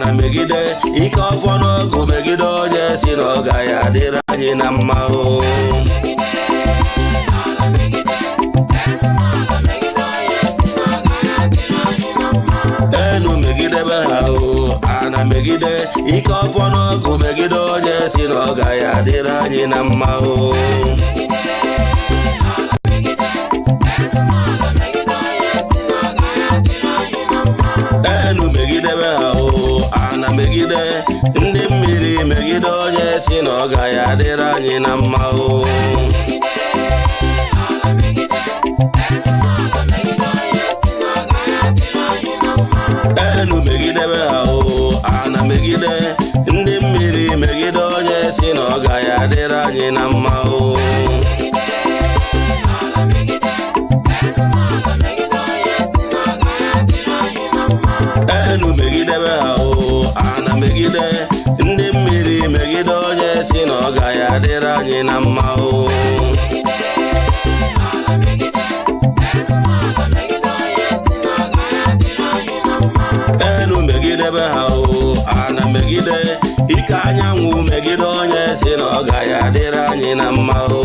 Ana megide ike ọfọ n'ọgụ, megide onye si na ọ gaghị adịrị anyị na mma o. Megide ala, megide enu ala, megide onye si na ọ gaghị adịrị anyị na mma. Enu megidebe ha o, ana megide ike ọfọ n'ọgụ, megide onye si na ọ gaghị adịrị anyị na mma o. Megide ala, megide enu ala, megide onye si na ọ gaghị adịrị anyị na mma. Enu megidebe ha o, ana megide ndị mmiri, megide onye si na ọ gaghị adịrị anyị na mma o. Megide ala, megide enu ala, megide onye si na ọ gaghị adịrị anyị na mma. Enu megidebe ha o, ana megide ndị mmiri, megide onye si na ọ gaghị adịrị anyị na mma o. Megide ala, megide enu ala, megide onye si na ọ gaghị adịrị anyị na mma. Enu megidebe ha o, ana megide ndị mmiri, megide onye si na ọ gaghị adịrị anyị na mma o. Megide ala, megide enu ala, megide onye si na ọ gaghị adịrị anyị na mma. Enu megidebe ha o, ana megide ike anyanwụ, megide onye si na ọ gaghị adịrị anyị na mma o.